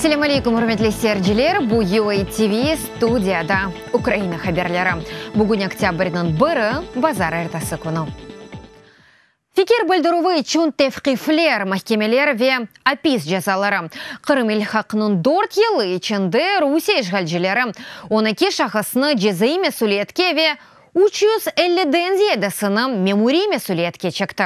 Selâm aleyküm, ürmetli seyirciler! Bu UA TV, studiyada Ukraina haberleri. Bugün oktâbrniñ biri, bazarertesi künü. Fikir bildirüvi içün tevqifler, mahkemeler ve apis cezaları. Qırım ilhaqınıñ dört yılı içinde Rusiye işğalcileri 12 şahısnı cezaiy mesüliyetke ve 350-den ziyadesini memuriy mesüliyetke çekti.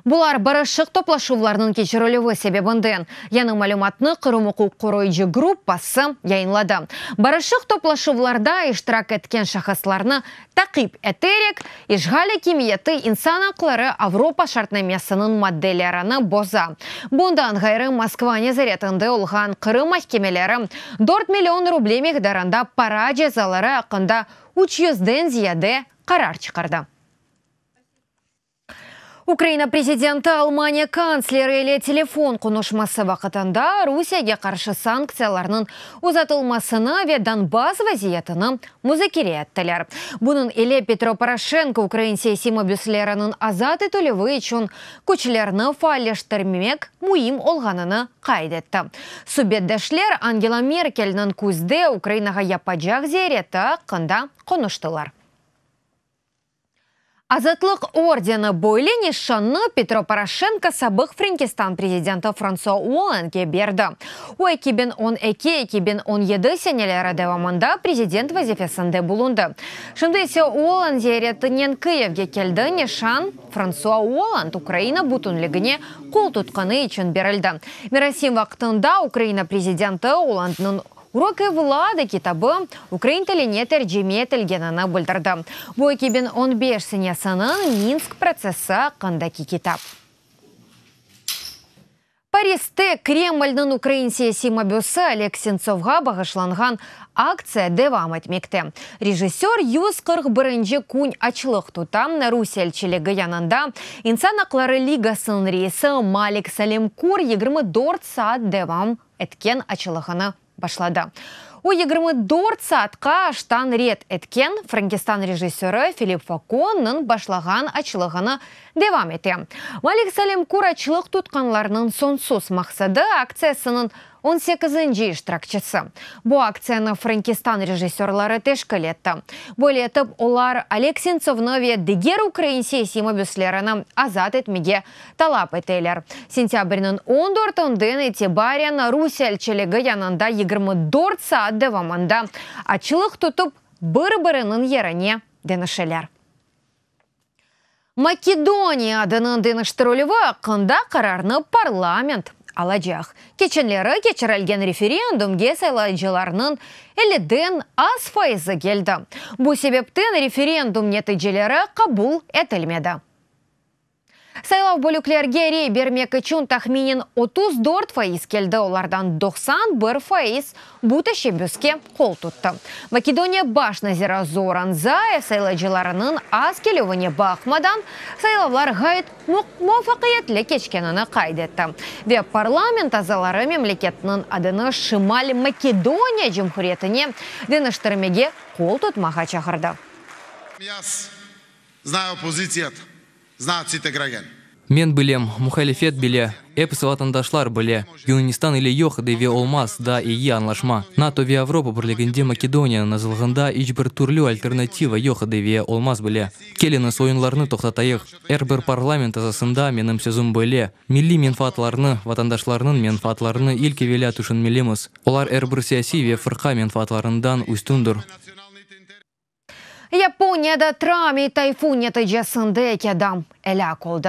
Bular barışıq toplaşuvlarnıñ keçirilüvi sebebinden. Yañı malümatnı Qırım uquq qoruyıcı gruppası yayınladı. Barışıq toplaşuvlarda iştirak etken şahıslarnı taqip eterek, işğal akimiyeti İnsan aqları Avropa şartnamesiniñ maddelerini boza. Bundan ğayrı, Moskva nezaretinde olğan Qırım mahkemeleri dört million ruble miqdarında para cezaları aqqında üç yüzden ziyade qarar çıqardı. Ukraina prezidenti Almaniya kantsleri ile telefon qonuşması vaqtında Rusiyege qarşı sanktsiyalarnıñ uzatılmasını ve Donbass vaziyetini muzakere ettiler. Bunıñ ile Petro Poroşenko ukrain siyasiy mabüsleriniñ azat etilüvi içün küçlerni faalleştirmek müim olğanını qayd etti. Subetdeşler Angela Merkelniñ küzde Ukrainağa yapacaq ziyareti aqqında qonuştılar. Azatlıq ordeni, böyle nişannı Petro Poroşenko sabıq Frenkistan prezidenti Fransua Ollandge berdi. O, 2012, 2017 seneleri devamında prezident vazifesinde bulundı. Şimdi ise Olland ziyaretinen Kıyivge keldi, nişan Fransua Olland Ukraina bütünligine qol tutqanı içün berildi. Merasim vaqtında Ukraina prezidenti Ollandnıñ Uroki vladı kitabı ukrain tiline tercime etilgenini bildirdi. Bu 2015 senesiniñ Minsk protsessi aqqındaki kitap. Pariste Kremlniñ ukrain siyasiy mabüsi Oleg Sentsovğa bağışlanğan aktsiya devam etmekte. Rejissör 141-nci kün açlıq tuta. Rusiye elçiligi yanında İnsan aqları ligasınıñ reisi Malik Salimkur 24 saat devam etken açlığını başladı. O, 24 saatqa aştan red etken Frenkistan rejissörı Filip Fakonnıñ başlağan açlığını devam ete. Malik Salimkur Açlıq tutqanlarnıñ soñsuz maqsadı aktsiyasınıñ on sekizinci iştirakçisi. Bu aktsiyanı Frenkistan rejissörları teşkil etti. Böyle etip, olar Oleg Sentsovnı ve diger ukrain siyasiy mabüslerini azat etmege talap eteler. Sentâbrniñ on dörtünden itibaren Rusiye elçiligi yanında 24 saat devamında açlıq tutıp, bir-biriniñ yerine deñişeler. Makedoniya adınıñ deñiştirilüvi aqqında qararnı parlament alacaq. Keçenleri keçirilgen referendumge saylayıcılarnıñ elliden az fayızı keldi. Bu sebepten referendum neticeleri qabul etilmedi. Saylav bölüklerge rey bermek içün tahminen 34% keldi, olardan 91% bu teşebbüske qol tuttı. Makedoniya baş naziri Zoran Zaev saylayıcılarınıñ az kelüvine baqmadan, saylavlar ğayet muvafaqiyetli keçkenini qayd etti ve parlament azaları memleketniñ adını Şimal Makedoniya Cumhuriyetine deñiştirmege qol tutmağa çağırdı. Знае опозицијата, знаат сите граѓани. Men bilem, muhalifet bile, episi vatandaşlar bile, Yunanistan ile yoq deve olmaz daa eyi añlaşma. NATO ve Avropa Birliginde Makedoniyanıñ azlığında iç bir türlü alternativa yoq deve olmaz bile. Keliñiz, oyunlarnı toqtatayıq. Er bir parlament azasında menim sözüm böyle, milliy menfaatlarnı, vatandaşlarnıñ menfaatlarını ilk evelâ tüşünmelimiz. Olar er bir siyasiy ve fırqa menfaatlarından üstündir. Yaponiyada Trami tayfun neticesinde eki adam elâk oldı,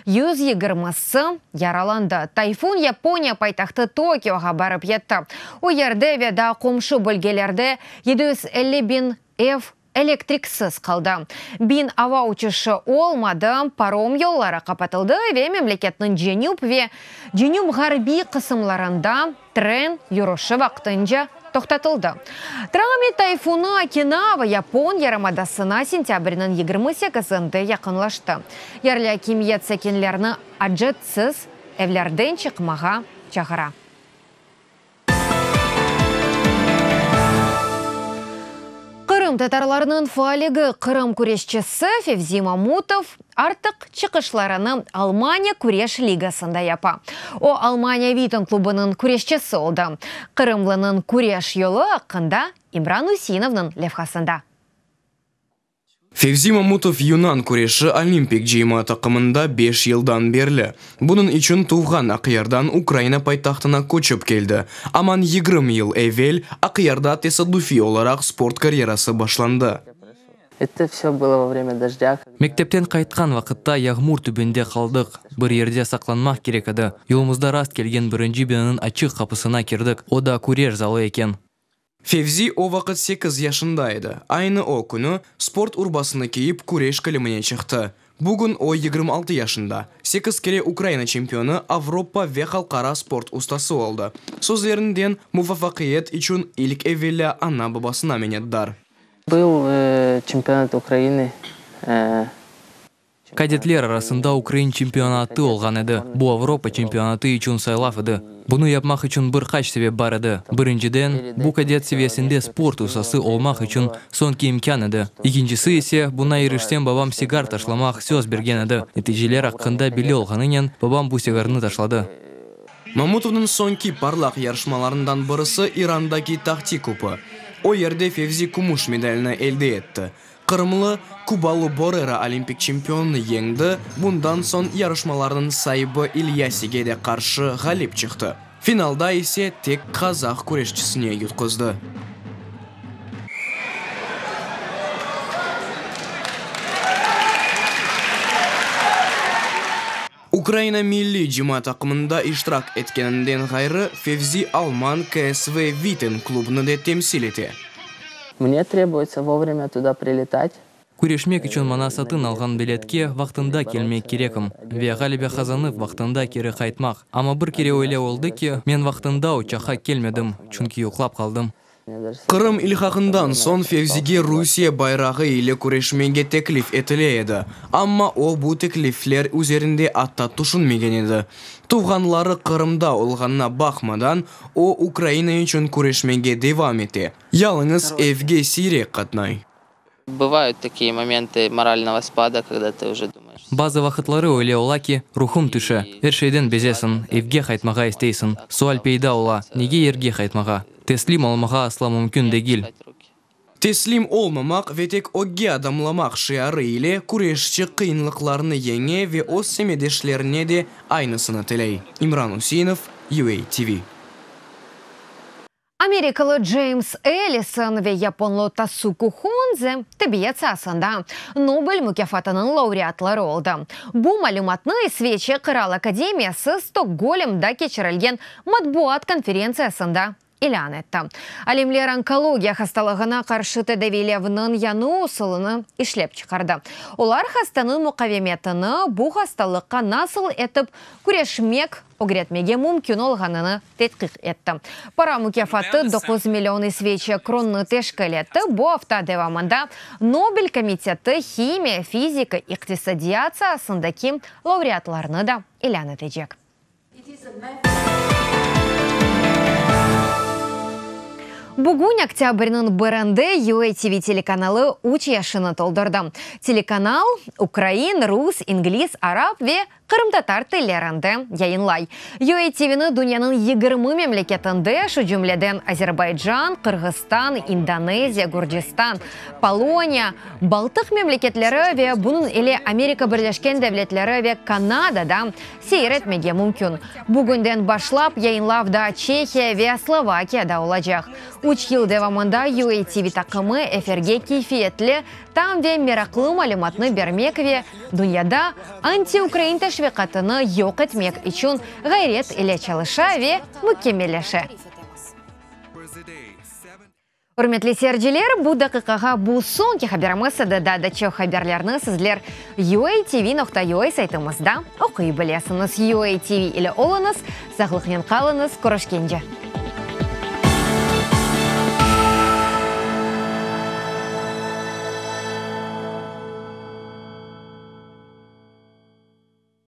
120-si yaralandı. Tayfun Yaponiya paytahtı Tokioğa barıp yetti. O yerde ve daa qomşu bölgelerde 750 biñ ev elektriksiz qaldı. Biñ ava uçuşı olmadı, parom yolları qapatıldı ve memleketniñ cenüp ve cenüp-ğarbiy qısımlarında Tren yürüşi vaqtınca toqtatıldı. Trami tayfunı Okinava yapon yarımadasına sentâbrniñ 28-inde yaqınlaştı. Yerli akimiyet sakinlerni acetsiz evlerden çıqmağa çağıra. Qırımtatarlarnıñ faalligi Qırım küreşçisi Fevzi Mamutov. Artıq çıqışlarını Almaniya küreş ligasında yapa. O, Almaniya Viton klubınıñ küreşçisi oldı. Qırımlınıñ küreş yolu aqqında İmran Üseinovnıñ levhasında. Fevzi Mamutov yunan küreşi olimpik cıyma taqımında beş yıldan berli. Bunıñ içün tuvğan Aqyardan Ukraina paytahtına köçip keldi. Aman 20 yıl evel Aqyarda tesaddufiy olaraq sport karyerası başlandı. Mektepten qaytqan vaqıtta yağmur tübünde qaldıq. Bir yerde saqlanmaq kerek edi. Yolumızda rast kelgen birinci binanıñ açıq qapısına kirdik, o da küreş zalı eken. Fevzi o vaqıt sekiz yaşında edi. Aynı o künü sport urbasını kiyip küreş kilimine çıqtı. Bugün o 26 yaşında. Sekiz kere Ukraina çempionı, Avropa ve halqara sport ustası oldı. Sözlerinden, muvafaqiyet içün ilk evelâ ana-babasına minnetdar. Был чемпионат Украины. Kadetler arasında ukrain çempionatı olğan edi. Bu Avropa çempionatı içün saylav edi. Bunı yapmaq içün bir qaç sebep bar edi. Birinciden, bu kadet seviyesinde sport ustası olmaq içün soñki imkân edi. Ekincisi ise, buña irişsem babam sigar taşlamaq söz bergen edi. Neticeler aqqında belli olğanınen, babam bu sigarnı taşladı. Mamutovnıñ soñki parlaq yarışmalarından birisi İrandaki Tahti kupı. O yerde Fevzi kümüş medalini elde etti. Qırımlı, kubalı Borrera olimpik çempionını yeñdi, bundan soñ yarışmalarnıñ saibi İlyasige de qarşı ğalip çıqtı. Finalda ise tek qazah küreşçisine yutquzdı. Ukraina milliy cıma taqımında iştirak etkeninden ğayrı, Fevzi alman KSV Witten klubını de temsil ete. Mne trebuyetsya vovremya tuda priletat. Küreşmek içün maña satın alğan biletke vaqtında kelmek kerekim ve ğalebe qazanıp vaqtında keri qaytmaq. Amma bir kere öyle oldı ki, men vaqtında uçaqqa kelmedim, çünki yuqlap qaldım. Qırım ilhaqından soñ Fevzige Rusiye bayrağı ile küreşmege teklif etile edi, amma o bu teklifler üzerinde atta tüşünmegen edi. Tuvğanları Qırımda olğanına baqmadan, o Ukraina içün küreşmege devam ete, yalıñız evge siyrek qatnay. Bıvayut takiye momentı moralnogo spada, kogda tı uje dumayeş. Bazı vaqıtları öyle ola ki, ruhum tüşe, er şeyden bezesiñ, evge qaytmağa isteysiñ. Sual peyda ola, nege yerge qaytmağa? Teslim olmağa asla mümkün degil. Teslim olmamaq ve tek ögge adımlamaq şiarı ile küreşçi qıyınlıqlarnı yeñe ve öz semetdeşlerine de aynısını tiley. İmran Üseinov, UA TV. Amerikalı Ceyms Ellison ve yaponlı Tasuku Honze tibbiyet saasında Nobel mukâfatınıñ laureatları oldı. Bu malümatnı İsveçiya Qıral akademiyası Stokgolmda keçirilgen matbuat konferentsiyasında ilân etti. Alimler onkologiya hastalığına qarşı tedaviylevniñ yañı usulını işlep çıqardı. Olar hastanıñ muqavemetini bu hastalıqqa nasıl etip küreşmek ögretmege mümkün olğanını tedqiq etti. Para mukâfatı 9 million İsveçiya kronnı teşkil etti. Bu afta devamında Nobel komiteti himiya, fizika, iqtisadiyat saasındaki laureatlarnı da ilân etecek. Bugün, oktâbrniñ birinde, UATV telekanalı üç yaşını toldurdı. Telekanal ukrain, rus, ingliz, arap ve qırımtatar tillerinde yayınlay. UATVni dünyanıñ 20 memleketinde, şu cümleden Azerbaycan, Qırğızstan, İndoneziya, Gürcistan, Poloniya, Baltıq memleketleri ve bunıñ ile Amerika Birleşken Devletleri ve Kanadada seyir etmege mümkün. Bugünden başlap yayınlav da Çehiya ve Slovakiyada olacaq. Üç yıl devamında UATV taqımı efirge keyfiyetli, tam ve meraqlı malümatnı bermek ve dünyada antiukrain teşviqatını yoq etmek içün ğayret ile çalışa ve mükemmelleşe. Ürmetli seyirciler, bu daqiqağa bu soñki haberimiz edi. Daa da çoq haberlerni sizler uatv.ua saytımızda oquy bilesiñiz. UATV ile oluñız, sağlıqnen qalıñız, körüşkence!